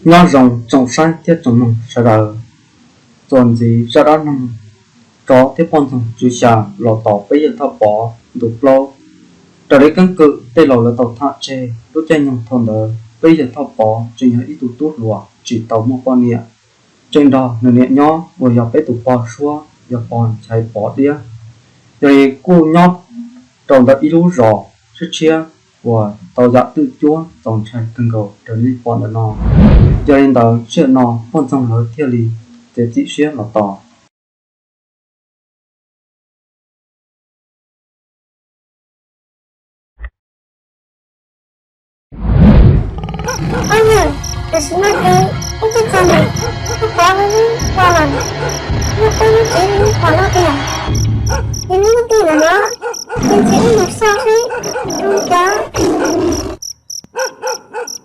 Nyob zoo tsoom saib thiab tsoom mloog sawv daws. Txuas ntxiv zaj dab neeg tsov thiab poj ntxoog tswv xya los tom peb yawg Thoj Pov ntu plaub. Raws li keeb kwm tej laus lawv tau tham tseg, lub caij nyoog thaum ntawd peb yawg Thoj Pov tseem yog ib tug tub hluas tsis tau muaj poj niam, tseem nrog nws niam nyob uas yog peb tus pog suab yog pog Nchaiv Pov Diab. Yog li kuj nyob rau ntawm ib lub zos tshiab tshiab uas tau yam twj cuab txaus ntshai kawg nkaus raws nej pom ntawm no. Yog li ntawd sij hawm no poj ntxoog lawv thiaj li txiav txim siab los tos. Poj niam, tam sim no ces wb twb txog ntawm tus pov lub zos lawm, muaj peb lub tsev lub zos no tiag, ces neb lub tsev ntawm no, ces neb mus soj seb zoo li cas.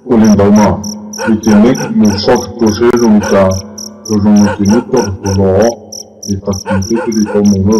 Ua li ntawd mas, ces ces neb mus soj tsuag tsuag seb zoo li cas, yog zoo no ces neb coj tsuag tsuag los, es tag kis peb thiaj li tau mus na.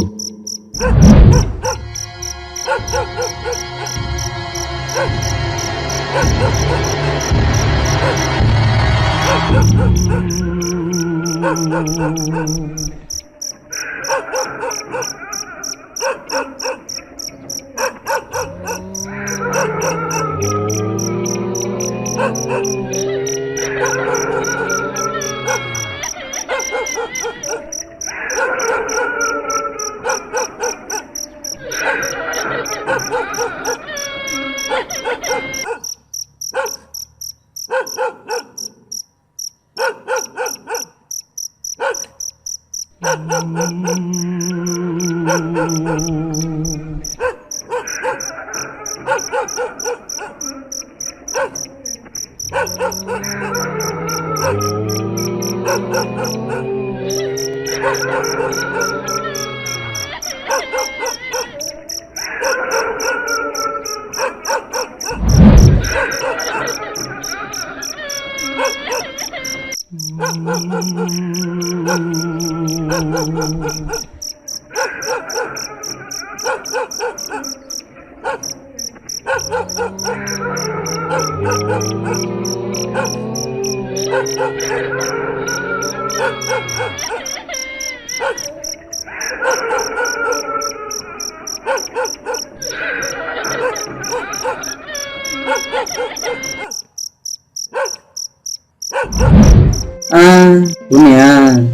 Kuv niam,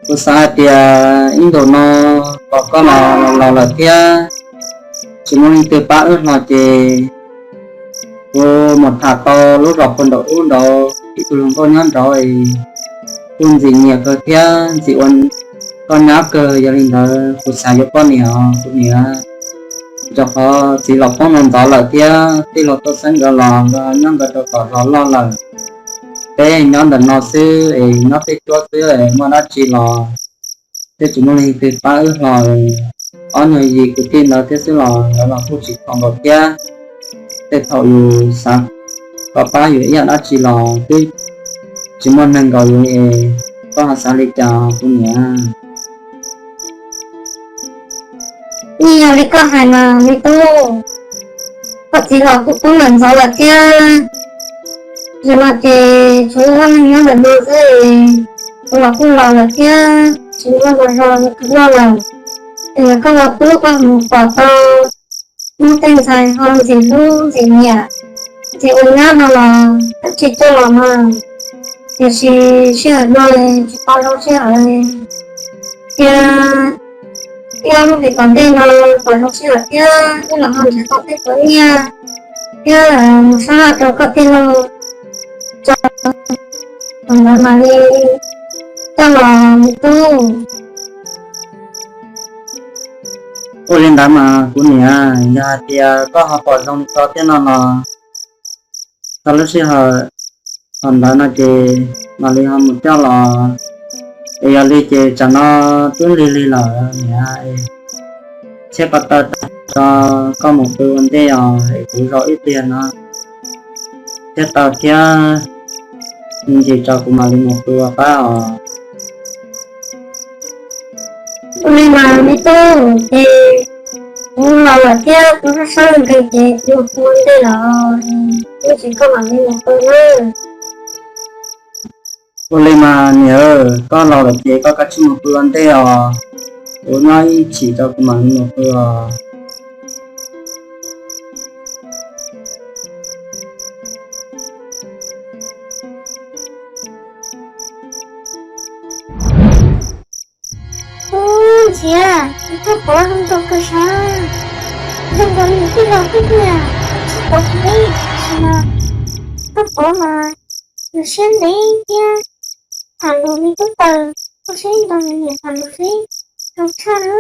kuv xav hais tias ib ntus no pom koj los laus lawm thiab tsis muaj leej twg pab wb hlo ces kuv mus tham tau lub zos puag nraum ub nraud ib tug hluas nkauj nyob nraud es kuj ntxim nyiam kawg thiab ntxim ua koj nyab kawg, yog li ntawd kuv xav yuav poj niam os kuv niam. Rau qhov txiv los poob ntxov ntxov lawm thiab tij laug Tooj Xeeb nkawd los nkawd nyob nkawd rau tom zos loj lawm. Peb nyob ntawm no xwb es nyob tej cuab xwb es muaj dab tsi los thiab tsis muaj leej twg pab wb hlo. Ob nyuag yim kwv tij ntawd thiab xwb los lawv los kuj tsis kho nkaus thiab. Tej thaum yus xav kom pab yus ib yam dab tsi los twb tsis muaj neeg nkaus yus li. Koj ho xav li cas kuv niam? Yeej yog li koj hais mas me tub, koj txiv los kuj poob lawm ntxov lawm thiab. Zaum no ces tshuav wb ob leeg nyob ntawm no xwb, kuv los kuj laus lawm thiab tsis muaj zos zoo kawg noj lawm. Es koj los pub koj mus pom tau Hmoob tej ntxhais ho ntxim hlub ntxim nyiam, ntxim ua nyab no los koj tsis coj los mas, tiam sis sij hawm no tsis tau zoo sij hawm li. Cia ib ob lub hlis tom ntej no kom zoo sij hawm thiab wb los ho nrhiav tau tej tuav nyiaj thiab mus sab laj rau koj tij laug tso, thaum ntawd mam li coj los me tub. Ua li ntawd mas kuv niam, yog hais tias koj ho pom zoo li ko thiab no los txog lub sij hawm thaum ntawd no ces mam li ho mus coj los. Es yog li ces tsam no twb lig lig lawm niam, thiab ko taw tag tso, koj mus pw ua ntej os es kuv zaum ib pliag no thiab tau thiab, me ntsis tso kuv mam li mus pw ua qab os. Ua li mas me tub, ces kuv los lawm thiab kuv sab sab nkeeg ces kuv mus pw ua ntej lawm, ib pliag koj mam li mus pw nawb. Ua li mas niam, koj los lawm ces koj kav tsij mus pw ua ntej os. Kuv nyob ib chim rau kuv mam li mus pw os. Ub, Ntxhiab, thauj Pov zoo nraug kawg sav. Zoo nkaus li nws twb laus tuaj tiag, tsis pom tsis peb sim no. Thauj Pov mas nws siab ntev thiab, tham lus li tub taws, koj saib nrog nws niam tham lus seb zoo tshaj na.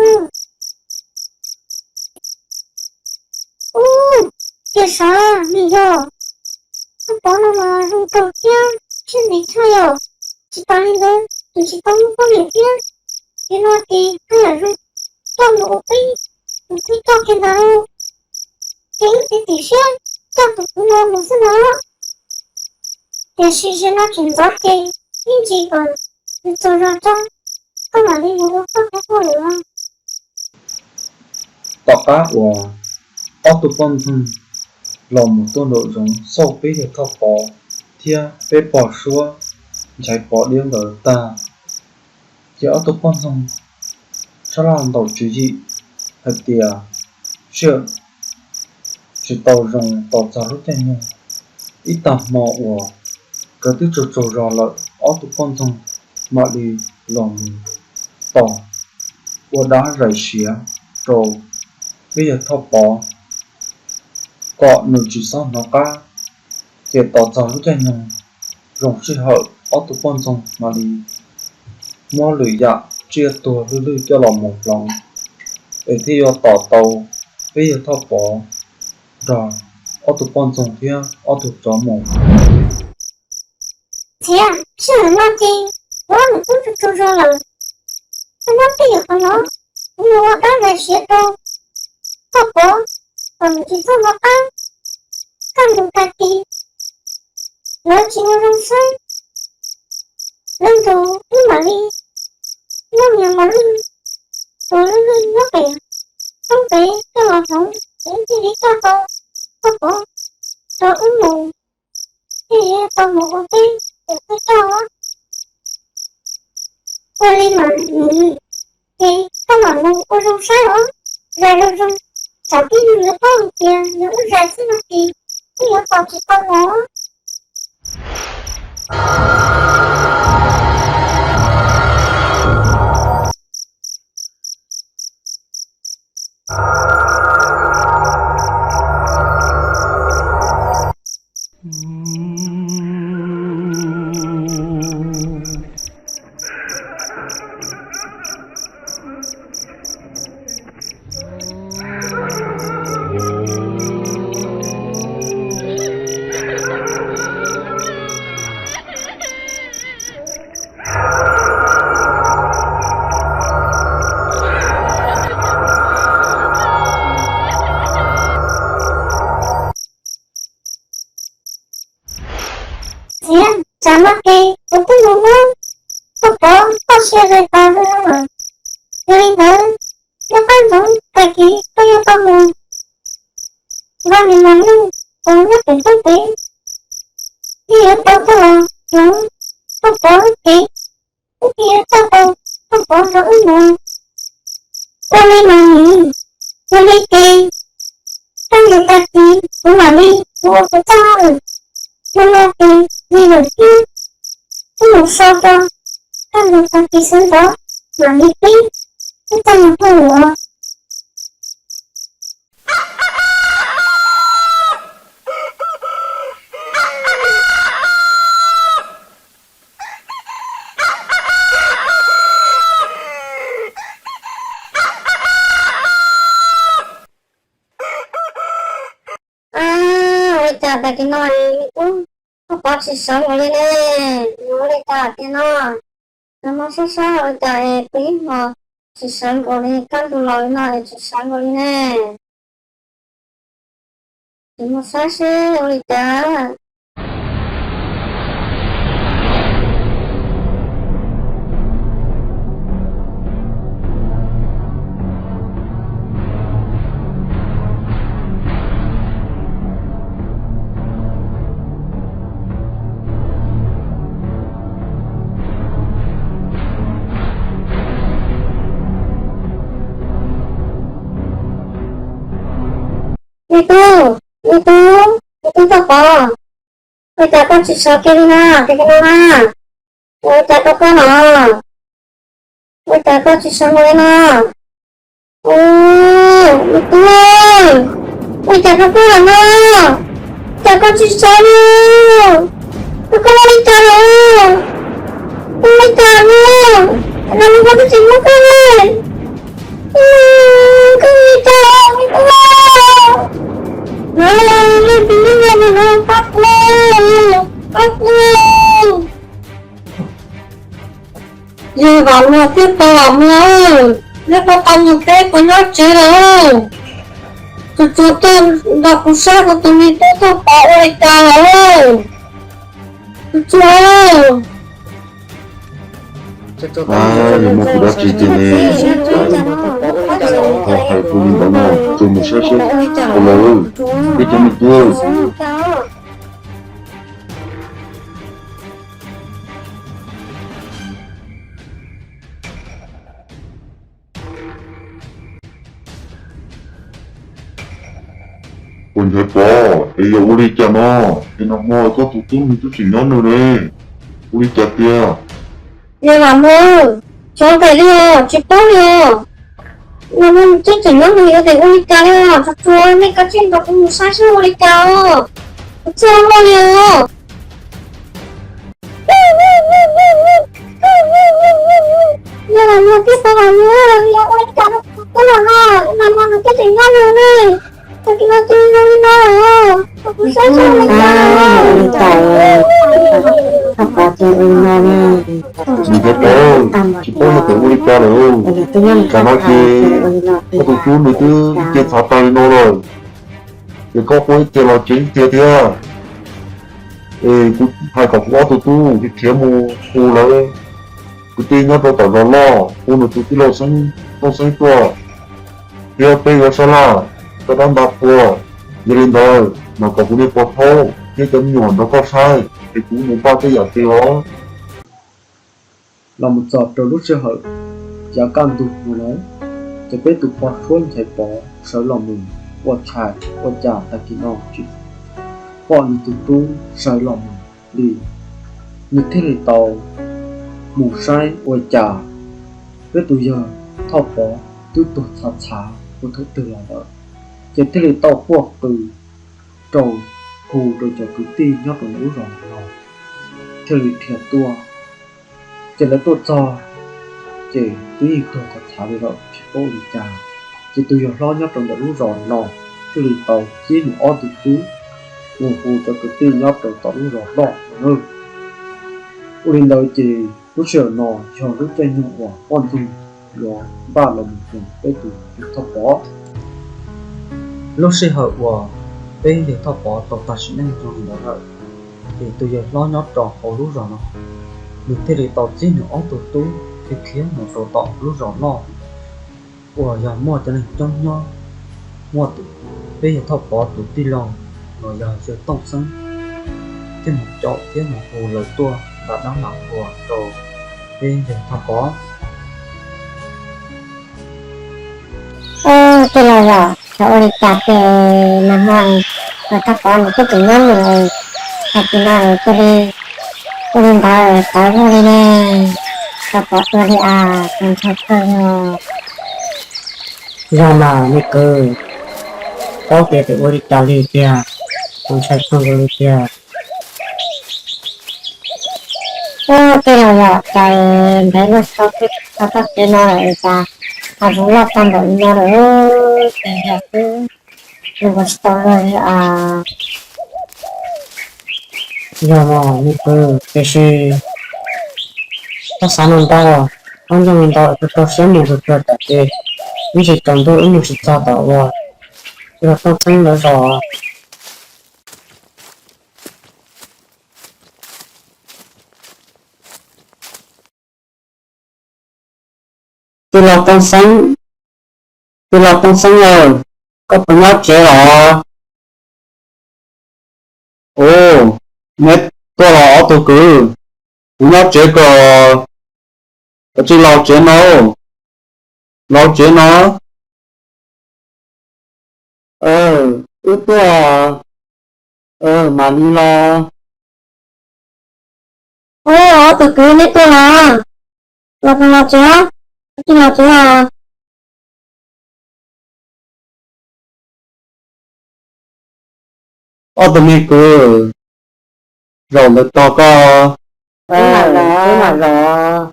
Ub, tiag sav, nim yog thauj Pov no mas zoo nraug thiab siab ntev tshaj yom. Tsis tas li ntawd nws tsis tau muaj poj niam thiab, ces no ces haj yam zoo coj mus ua peb tus thawj coj kiag ntag. Ces wb txiav txim siab coj tus kwv no mus xwb no. Tiam sis zaum no tseem ntxov ces ib ntsis kom nws txog zog tso, koj mam li mus ua koj qhov tuaj lawm. Tom qab uas ob tug poj ntxoog los mus tuaj nraum zoov xauj peb yawg thauj Pov thiab peb pog suab nchaiv Pov Diab ntawd tag, ces ob tug poj ntxoog sab laj ntaus tswv yim hais tias sij hawm tsis tau zoo tos txog lub caij nyoog. Ib tag hmo uas nkawd twb tsaug tsaug zog lawm, ob tug poj ntxoog mam li los mus tos ua dab zais siav rau peb yawg thauj Pov kom nws tsis txhob hnov qab. Ces tos txog lub caij nyoog zoo sij hawm, ob tug poj ntxoog mam li muab lwm yam tsiaj tuag lwj lwj coj los mus hloov, es thiaj yuav tom tau peb yawg thauj Pov nrog ob tug poj ntxoog thiab ob tug tsov mus. Txiv, sij hawm no ces kuv ob niam tub tsaug tsaug zog lawm. Koj nyob twj ywm qhov no, kuv mus ua dab zais siav rau thauj Pov kom nws tsis txhob hnov qab, kaj ntug tag kis lawv tsis ua zoo saib, lawv ntus wb mam li muab niag mos lwj tuav lwj lwj nyob pem roob pem coj los hloov, es wb thiaj li coj tau thauj Pov rau wb mus, thiaj li tau mus ua peb tus thawj coj. Ua li mas, ces koj mam mus ua zoo saib os, zais zoo zoo, tsam tib neeg yuav paub hais tias yog wb zais xwb no ces wb yuav tos tsis tau los. Txiv, tsam no ces kuv twb mus muab thauj Pov txoj sia zais tas lawm. Yog li ntawd, nyob qab ntxoov tag kis koj yuav tau mus nqa niag mos lwj uas nyob pem roob pem, thiaj yuav tau coj los hloov thauj Pov lub cev, wb thiaj yuav coj tau thauj Pov nrog wb mus. Ua li mas niam, yog li ces kaj ntug tag kis kuv mam li mus ua kuv txoj hauj lwm, yog no ces me nyuam thiab wb mus so rau, kaj ntug tag kis sawv ntxov mam li pib wb txoj hauj lwm os. Ua li cas tag kis no kuv tus thauj Pov tsis sawv nkaus li ne? Ua li cas tiag no? Nag hmo sab sab ua li cas es pw ib hmo tsis sawv nkaus li, kaj ntug los li no es tsis sawv nkaus li ne? Tsis mus saib seb ua li cas. Me tub, me tub, me tub Thoj Pov, ua cas koj tsis sawv kiag li no, tias kiag no na? Ua cas rau koj no? Ua cas koj tsis sawv mus li no? Ua, me tub, ua cas rau koj no? Cas koj tsis sawv li? Koj ua li cas lawm? Koj ua li cas lawm? Los mus koj twb tsis muab koj li. Koj ua li cas, me tub? Los, los, los, pab kuv, pab kuv. Yawg Vam Muas thiab Pog Vam Muas, neb puas tau mus teb puas nyob tsev lawm? Tsuas tsuas tuaj nrog kuv saib kuv tus me tub Thoj Pov ua li cas lawm. Tsuas tsuas. Yog muaj kuv dab tsi tiag ne? Ho hais kuv li ntawd no, tsuas mus saib seb puas los, peb cov me tub. Ua ntxhais Pov, es yog ua li cas no? Es nag hmo koj tus tub nws twb tsis nyob nws ne, ua li cas tiag? Yawg Vam Muas, xyov nqes li os, tsis paub li os. Nag hmo nws twb tsis nyob nws yuav tsum ua li cas li os. Tsuas tsuas nej kav tsij nrog kuv mus saib seb ua li cas os. Kuv txhawj ua luaj li os. Yawg Vam Muas thiab Pog Vam Muas, yog ua li cas rau kuv tub los no? Nag hmo nws twb tsis nyob nws ne, txog kis no cia li zoo li no lawm. Kuv saib seb ua li cas. Ua li cas Thoj Pov cia li ua li no ne? Nws thiaj tau tsis paub yog ua li cas lawm. Tam no ces koj tus tub nws twb cia txhav tas li no lawm, ces koj kuj ib txhia los tsev ib txhia thiab. Es kuv hais kom kuv ob tug tub khiav mus hu lawv kwv tij nyob rau tom zos loj, hu nws tus tij laug Tooj Xeeb tuaj, thiab peb yuav sab laj rau dab nta qhua. Yog li ntawd mas kom kuv niag pog thaub thiab cov me nyuam nrog koj saib, es kuv mus npaj tej yam tsev os. Los mus txog rau lub sij hawm yav kaj ntug no lawm, ces peb tus pog suab Nchaiv Pov sawv los mus ua tshais ua cas tag kis no tsis pom nws tus tub sawv los mus li. Nws thiaj li tau mus saib ua cas peb tus yawg Thoj Pov twb tuag txhav txhav ua thaum twg los lawm. Ces thiaj li tau quaj qw rau, hu rau cov kwv tij nyob rau ntawm lub zos no thiaj li dhia tuaj. Ces lawv tuaj txog, ces twb yeej tuag txhav txhav li lawm tsis paub ua li cas. Ces tus yawg hlob nyob rau ntawm lub zos no thiaj li tau txib nws ob tug tub mus hu cov kwv tij nyob rau tom lub zos loj no na. Ua li ntawd ces lub sij hawm no yog lub caij nyoog uas poj ntxoog yuav npaj los mus hu peb tus yawg Thoj Pov. Lub sij hawm uas peb yawg Thoj Pov tau tag sim neej zoo li ntawd lawm, ces tus yawg hlob nyob rau hauv lub zos no, nws thiaj li tau txib nws ob tug tub khiav khiav mus rau tom lub zos loj uas yog muaj cov neeg coob nyob, muaj tus peb yawg Thoj Pov tus tij laug uas yog yawg Tooj Xeeb, thiaj mus caum thiab mus hu lawv tuaj nta dab nta qhua rau peb yawg Thoj Pov. Tij laug, yog ua li cas ces nag hmo Thoj Pov nws twb tsis nyob nws, tag kis no cia li ua li ntawd tawv luaj li ne? Thoj Pov tuag li as, tus ntxhais phooj ywg. Yog mas me kwv, paub tias ua li cas li tiag, tus ntxhais phooj ywg li tiag. Tij laug, yog cas ntev luaj txog txog txog tag kis no lawm cas hav zoov loj tag npaum li no lawm, ces yog twb ua tsis tau luag li as. Yog mas me kwv, tiam sis txhob xav ntau, txhob ntsoog ntau, tau siab mus tsuag tsuag tam ces ib ntsis tsaus ntuj wb mus tsis txog tom uas yog Tooj Xeeb lawv zos. Tij laug Tooj Xeeb, tij laug Tooj Xeeb aw, koj puas nyob tsev los? Ua, neb tuaj los ob tug kwv? Kuv nyob tsev kawg, koj tsis los tsev no, los tsev no. Wb tuaj, mam li los. Ob tug kwv, neb tuaj los? Los los tsev, los tsev os. Ob tug me kwv, zaum ntawd tos koj. Wb mam los.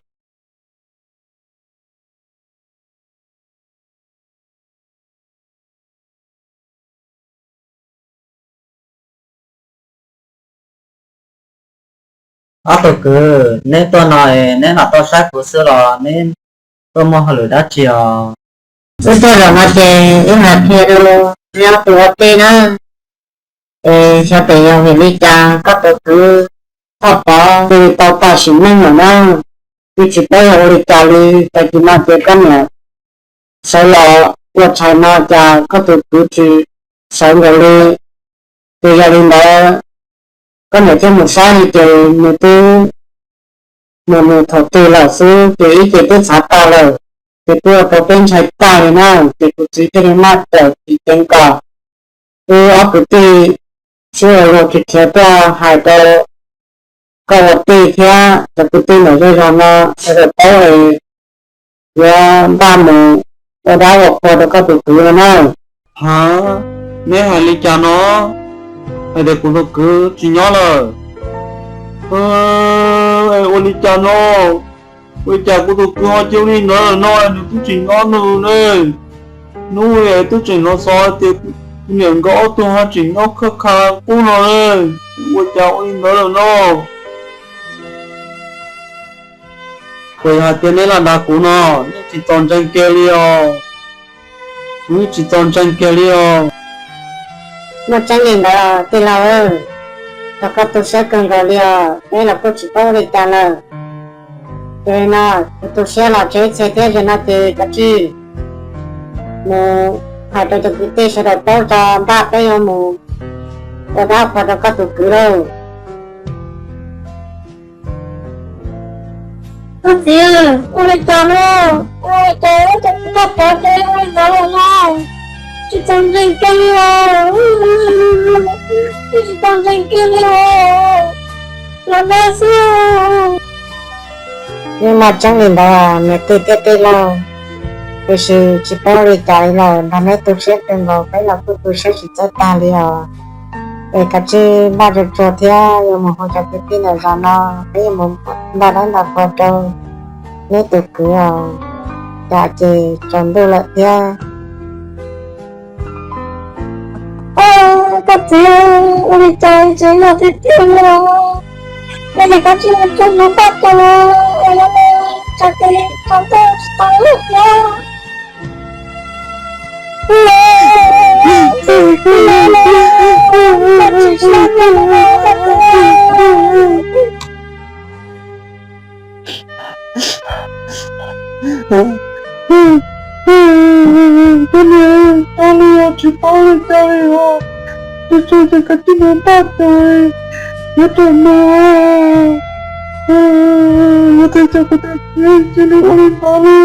Ob tug kwv, neb tuaj no es neb lam tuaj saib kuv xwb los neb tuaj muaj hauj lwm dab tsi os? Wb tuaj zaum no ces wb mam qhia rau neb ob tug ua teb na. Es xyov tes yog vim li cas koj tus kwv Thoj Pov twb tau tag sim neej lawm na, twb tsis paub yog ua li cas li. Tag kis no ces koj niam sawv los ua tshais no cas koj tus kwv tsis sawv nkaus li. Ces yog li ntawd koj niam thiaj mus saib li ces nws twb mus nws thaum twg lawm xwb ces ib ce twb txhav tag lawm. Ces twb ua rau peb ntshai tag li na, ces kuv txiv thiaj li maj tawm tsis ceev kom wb ob kwv tij sib ua luag khiav khiav tuaj hais rau koj ua tij thiab cov kwv tij ntawm zej zog no sawv daws paub es yuav npaj mus ua dab ua qhua rau koj tus kwv no na. Ha, neb hais li cas no? Hais tias kuv tus kwv tsis nyob lawm. Ua li cas no? Ua li cas kuv tus kwv ho cia li ntawd lawm no? Nws twb tseem nyob no ne. Hnub twb tseem hnov xov tias kuv niam nkawd ob tug ho tseem nyob khaj kha qub no ne. Ua cas ua li ntawd lawm no? Puas yog hais tias neb los nrog kuv no, neb tsis txaus ntseeg kiag li os? Kuv yeej tsis txaus ntseeg kiag li os. Muaj tseeb li ntawd tij laug, yog koj tu siab kawg nkaus li os, peb los kuj tsis paub ua li cas lawm. Ces no kuv tu siab los tsev ib txhia thiab, zaum no ces kav tsij mus hais rau cov kwv tij sawv daws paub tso, npaj peb yuav mus ua dab qhua rau koj tus kwv lauj. Koj txiv, ua li cas no? Ua li cas ua cas koj pov tsev ua li ntawd lawm no? Tsis txaus ntseeg kiag li os. Tsis txaus ntseeg kiag li os. Los neb xwb. Yeej muaj tseeb li ntawd niam tij thiab tij laug, tiam sis tsis paub ua li cas li lawm, nrog neb tu siab kawg nkaus, peb los kuj tu siab tsis txawj tag li os. Es kav tsij npaj tsuag tsuag thiab yuav mus hu cov kwv tij ntawm zos no, peb yuav mus npaj dab npaj qhua rau neb tus kwv os, tsam ces tsaus ntuj lawm thiab. Koj txiv, ua li cas tsev no tiag tiag li os? Nej kav tsij mus tsuag mus npaj tso, es yog ne tsam ces tsaus ntuj tsis tau lawm thiab. Koj niam, tau li os, tsis paub li cas li os. Tus tseg ces kav tsij mus npaj tus, yuav tus mus, yuav tus cov kuv tus txiv cia li ua li ntawd li.